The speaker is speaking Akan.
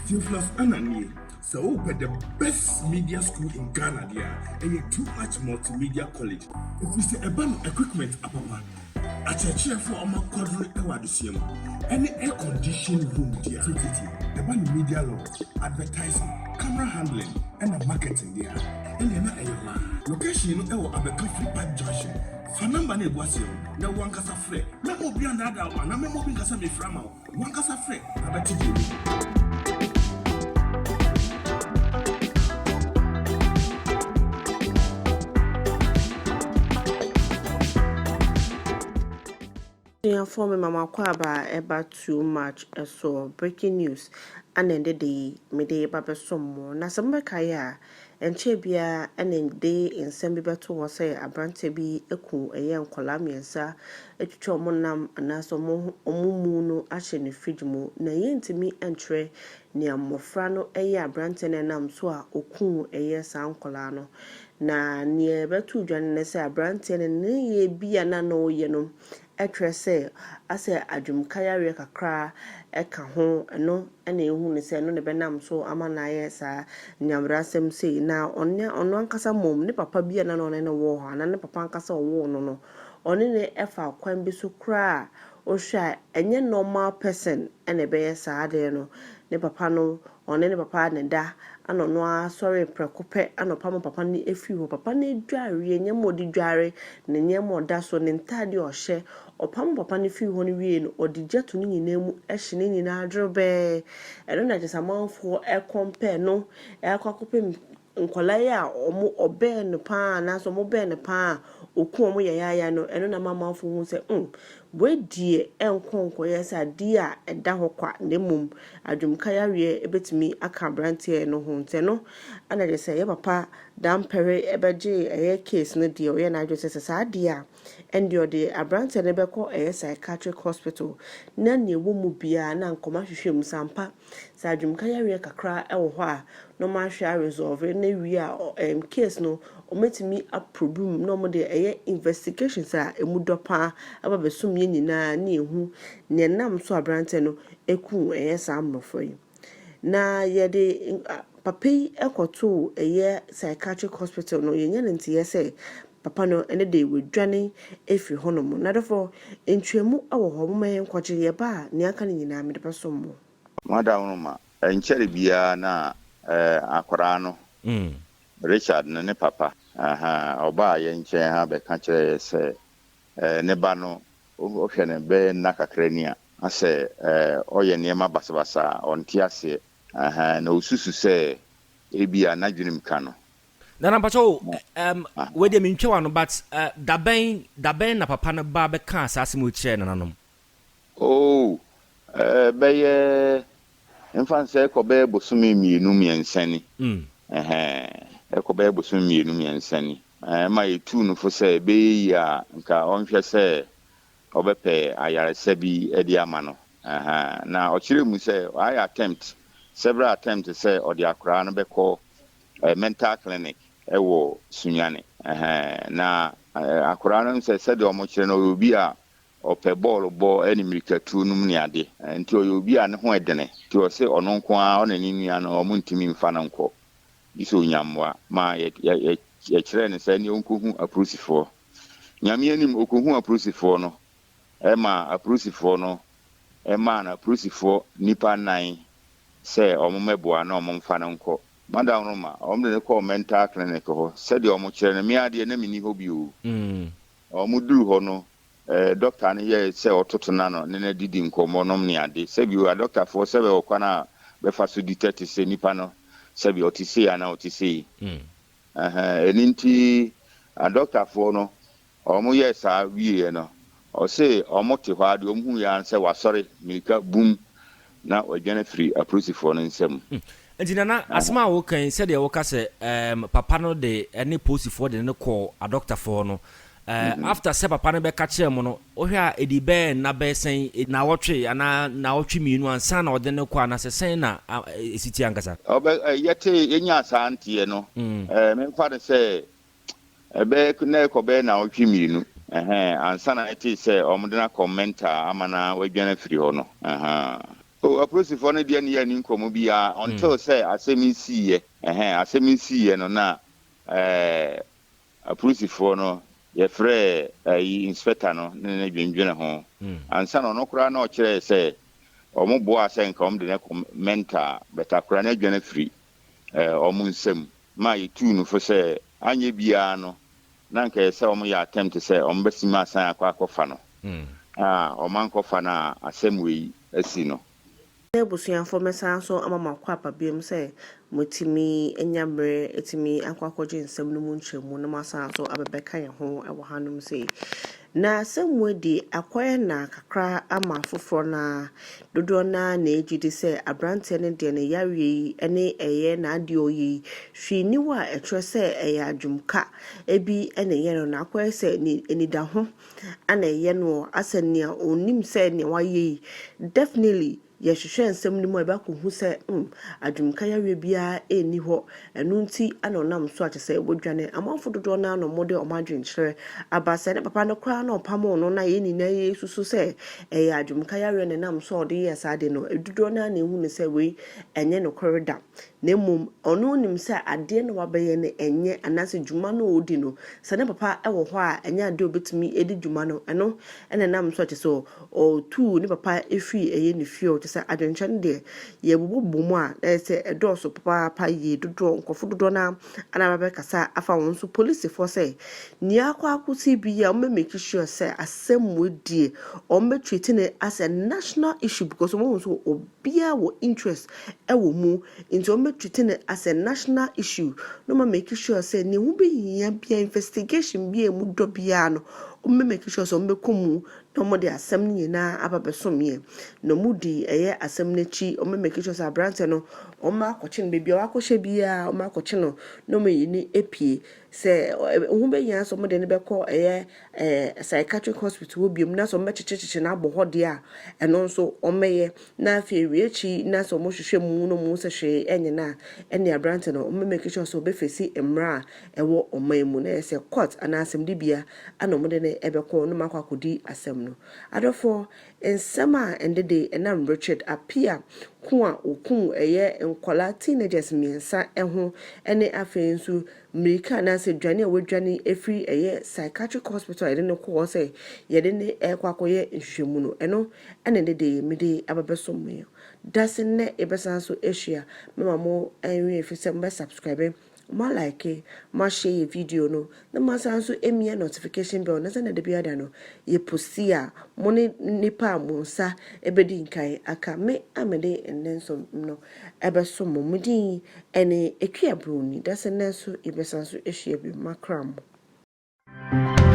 Theophilus Annan nie. Sɛ wopɛ the best media school in Ghana deɛ a, ɛyɛ Too Much Multimedia College. Ɛfiri sɛ ɛba no equipment apapa, akyerɛkyerɛfoɔ a wɔakwadare wɔ adesua mu, ɛne air condition room deɛ a, tititi ɛba no media law, advertising, camera handling, ɛna marketing deɛ a, ɛnneɛ na ɛyɛ hɔ ara. Location no ɛwɔ Abɛka Free Pipe Junction. Fa number no a ɛgu aseɛ no na wo ankasa frɛ. Mɛma obi annaadaa wo anaa mɛma obi nka sɛ mefrɛ ama wo. Wo ankasa frɛ na bɛte deɛ ɛwɔ mu. Abusuafoɔ me ma mo akwaaba a ɛba too much ɛsoɔ breaking news ana ɛndɛ da yi mede reba bɛsom mo na sɛ mobɛkae a ɛnkyɛɛ biara ɛna yɛde nsɛm bi bɛto hɔ sɛ aberanteɛ bi aku ɛyɛ nkwadaa mmiɛnsa atwitwa wɔn nam anaasɛ wɔn wɔn mu no ahyɛ ne fridge mu na yɛntumi nkyerɛ nea mmɔfra no yɛ aberanteɛ no ɛnam so a ɔkuu ɛyɛ saa nkwadaa no. Na nea ɛbɛto dwa no ne sɛ aberanteɛ no ne nneyɛɛ bi a na na ɔreyɛ no kyerɛ sɛ asɛ adwemka yareɛ kakra ka ho. Ɛno na ɛhu no sɛ ɛno na ɛbɛnam so ama no ayɛ saa nyamerasɛm sei. Na ɔno ɔno ankasa mmom ne papa bi a na ɔne no wɔ hɔ anaa ne papa ankasa a ɔwoo no no, ɔne no fa kwan bi so koraa a wohwɛ a ɛnyɛ normal person na ɛbɛyɛ saa adeɛ no. Ne papa no, ɔne ne papa na ɛda ɛna ɔno ara sɔree prɛko pɛ ɛna ɔpamo papa no firi hɔ. Papa no adwareɛ, nneɛma a ɔde dware, ne nneɛma a ɔda so, ne ntadeɛ a ɔhyɛ. Ɔpamo papa no firi hɔ no wie no, ɔde gya to ne nyinaa mu hye ne nyinaa dwerɛbɛɛ. Ɛno na kyerɛ sɛ amanfoɔ ɛcompare no ɛkɔ akɔpem nkwadaa yi a wɔn ɔbɛn no paa anaasɛ wɔbɛn no paa a ɔku wɔn yayaaya no, ɛno na ama amanfoɔ hu sɛ wei deɛ ɛnkɔ nkɔyɛ sɛ adeɛ a ɛda hɔ kwa na mmom adwemka yareɛ bɛtumi aka aberanteɛ no ho. Nti ɛno ɛna kyerɛ sɛ yɛ papa Dampare bɛgyee ɛyɛ case no deɛ ɔyɛ n'adwene sɛ sɛ saa adeɛ a ɛndeɛ ɔde aberanteɛ no bɛkɔ ɛyɛ psychiatric hospital na nea ɛwɔ mu biara na nkɔmɔ ahwehwɛ mu sɛ ampa sɛ adwemka yareɛ kakra ɛwɔ hɔ a na wɔn ahwɛ aresolve na wie a case no wɔbɛtumi aprobe mu na wɔde ɛyɛ investigations a ɛmu dɔ paa aba bɛsom yɛn nyinaa ne yɛhu nea ɛnam so aberanteɛ no ɛkuu ɛyɛ saa mmɔfra yi. Na yɛde papa yi kɔtoo ɛyɛ psychiatric hospital no, yɛnya no nteɛ sɛ papa no ɛne de wadwane afiri hɔnom. Na dɔfo, ntwamu wɔ hɔ, momma yɛnkɔgye yɛba a nea aka no nyinaa mede bɛsom mo. Madam ɛnkyɛre biara na akwaraa no Richard no ne papa ɔbaa yɛn nkyɛn ha bɛka kyerɛ yɛ sɛ ne ba no ɔhwɛ no bɛyɛ nna kakra ni a asɛ ɔyɛ nneɛma basabasa a ɔnte aseɛ na osusu sɛ ebi a n'adwenem ka no. Nana mpakyɛw, wei deɛ mentwa wa no, but dabɛn na papa no ba bɛka saa asɛm yi kyerɛɛ nananom? Oh, bɛyɛ mfa nsɛ ɛkɔ bɛyɛ bosome 2 3 ni. Ɛkɔ bɛyɛ bosome 2 3 ni. Ma yɛtuu no fo sɛ ɛbɛyɛ yie a nka ɔnhwɛ sɛ ɔbɛpɛ ayaresa bi de ama no. Na ɔkyerɛ mu sɛ ɔayɛ attempt, several attempt sɛ ɔde akwaraa no bɛkɔ mental clinic ɛwɔ Sunyani. Na akwaraa no sɛ sɛdeɛ ɔmo kyerɛ no, ɔyɛ obi a ɔpɛ bɔɔlo bɔ ɛne mmirikatuo nom ne ade, nti ɔyɛ obi a ne ho ɛdene, nti ɔsɛ ɔno nko ara ɔne ne nua no ɔmo ntumi mfa no nkɔ gye sɛ onya mmoa. Ma yɛkyerɛ no sɛ ɛne ɔnkɔhu apolisifoɔ. Nyame anim, ɔkɔhu apolisifoɔ no, ɛma apolisifoɔ no ɛmaa no apolisifoɔ nipa nnan sɛ ɔmo mɛboa na ɔmo mfa no nkɔ. Madam no ma ɔmo de no kɔɔ mental clinic hɔ. Sɛdeɛ ɔmo kyerɛ no, mmea deɛ na menni hɔ bi o. Ɔmo duru hɔ no, doctor no yɛ sɛ ɔtoto n'ano ne no didi nkɔmmɔ nom ne ade, sɛbi adɔktafoɔ sɛ bɛwɔ kwan a bɛfa so detect sɛ nipa no sɛbi ɔte sei anaa ɔte sei. Ɛno nti adɔktafoɔ no ɔmo yɛ saa wieɛ no, ɔse ɔmo te hɔ a deɛ ɔmo hu yɛ sɛ wasɔre mirika bum na wadwane firi apolisifoɔ no nsam. Nti Nana, asɛm a woka yi, sɛdeɛ woka sɛ papa no de ne polisifoɔ de ne kɔɔ adɔktafoɔ no, after sɛ papa no bɛka kyerɛ mu no, wohwɛ a ɛdi bɛɛ nna bɛɛ sɛn, naawɔtwe anaa naawɔtwe 2 ansa na ɔde ne kɔ, anaasɛ sɛn na ɛsi tie ankasa? Ɔbɛ yɛte yɛnya saa nteɛ no, memfa no sɛ ɛbɛyɛ na ɛkɔ bɛyɛ naawɔtwe 2 ansa na ɛte sɛ ɔmode no akɔ mental ama na wadwane afiri hɔ no. Oh, apolisifoɔ no deɛ ne yɛ ani nkɔmmɔ biara until sɛ asɛm yi siiɛ. Ɛhɛn, asɛm yi siiɛ no na apolisifoɔ no yɛfrɛɛ ayi inspector no ne ne dwendwene ho. Ansa na ɔno koraa na ɔkyerɛɛ sɛ wɔn boaa sɛ nka wɔn de no kɔ mental, but akora no adwane afiri wɔn nsam ma yɛtuu no fo sɛ anyɛ biara no na anka ɛyɛ sɛ wɔyɛ attempt sɛ wɔbɛsim asan akɔ akɔfa no a wɔankɔfa no a asɛm wei asi no. Abusuafoɔ, mɛsan nso ama mo akɔ aba biom sɛ moatumi anya mmerɛ atumi akɔ akɔgye nsɛm no mu nkyerɛmu na moasan nso abɛbɛka yɛn ho wɔ hanom sei. Na asɛm wei de akɔyɛ na kakra ama afoforɔ no ara, dodoɔ no ara na ɛgye di sɛ aberanteɛ no deɛ ne yareɛ yi ne ɛyɛ n'adeɛ a ɔyɛ yi, hwee nni hɔ a ɛkyerɛ sɛ ɛyɛ adwumka bi na ɛyɛ no, na akɔyɛ sɛ ne anidaho na ɛyɛ no, asɛ nea ɔnnim sɛ nea wayɛ yi, definitely yɛhwehwɛ nsɛm no mu a yɛbɛakɔhu sɛ adwumka yareɛ biara nni hɔ. Ɛno nti na ɔnam so a kyerɛ sɛ wadwane. Amanfo dodoɔ no ara na wɔde wɔn adwenkyerɛ aba sɛ ne papa no koraa na ɔpamoo no na yɛn nyinaa yɛsusu sɛ ɛyɛ adwumka yareɛ na ɛnam so a ɔde yɛɛ saa ade no. Dodoɔ no ara na ɛhu no sɛ wei ɛnyɛ nokorɛ da. Na mmom ɔno nim sɛ adeɛ no a wabɛyɛ no ɛnyɛ, anaasɛ dwuma no a ɔredi no, sɛ ne papa wɔ hɔ a ɛnyɛ adeɛ a ɔbɛtumi adi dwuma no. Ɛno na ɛnam so a kyerɛ sɛ ɔtuu ne papa firii ɛyɛ ne fie hɔ. Kyerɛ sɛ adwenkyerɛ no deɛ yɛbobɔbobɔ mu a na ɛyɛ sɛ ɛdɔɔso papaapa yie. Dodoɔ, nkurɔfo dodoɔ no ara na aba bɛkasa afa wɔn so. Polisifoɔ sɛ nea akɔ akɔsi bi a wɔbɛ make sure sɛ asɛm wei deɛ wɔbɛ treat no as a national issue because wɔn nso obiara wɔ interest ɛwɔ mu, nti wɔn bɛ treat no as a national issue na wɔn make sure sɛ nea ho bɛhia bia, investigation bi a emu dɔ biara no, wɔn bɛ make sure sɛ wɔn bɛkɔ mu na wɔde asɛm no nyinaa aba bɛsom yɛn. Na wɔn di ɛyɛ asɛm n'akyi, wɔn bɛ make sure sɛ aberanteɛ no wɔn akɔkye no baabi a wakɔhyɛ biara, wɔn akɔkye no na wɔn ayi no apue. Sɛ ho bɛhia sɛ wɔde no bɛkɔ ɛyɛ psychiatric hospital hɔ biom na sɛ wɔn bɛkyekyekyekyɛ no abɔ hɔ deɛ a, ɛno nso wɔn bɛyɛ. Na afei awie akyi na sɛ wɔn hwehwɛ mu na wɔn sɛ hwee ɛnyɛ no a, ɛne aberanteɛ no wɔn bɛ make sure sɛ wɔbɛfɛsi mmara a ɛwɔ ɔman mu na ɛyɛ sɛ court anaa asɛmdibea ana wɔde no ɛbɛkɔ na wɔn akɔ akɔdi asɛm no. Adɔfoɔ, nsɛm a ɛnde de ɛnam Richard Appiah ko a okum ɛyɛ nkɔlaa teenagers mmiɛnsa ho, ɛne afei nso mmirika anaasɛ dwane a wadwane afiri ɛyɛ psychiatric hospital a yɛde no kɔ hɔ sɛ yɛde ne ɛkɔ akɔyɛ nhwehwɛmu no, ɛno ɛna ɛnde de mede aba bɛsom mo. Dase nnɛ yɛbɛsan so ahyia. Mema mo ɛnwe efi sɛ mobɛ subscribe, mo like, mo share yɛ video no na mo asan nso emia notification bell na sɛ na de bi ada no yɛ post a, mo ne nipa a mo nsa ebedi nkan aka. Me a mede nnɛ nso no ɛbɛso mo, mo din ɛne Ekua Broni. Dase nnɛ nso yɛbɛsan so ahyia bi. Makra mo.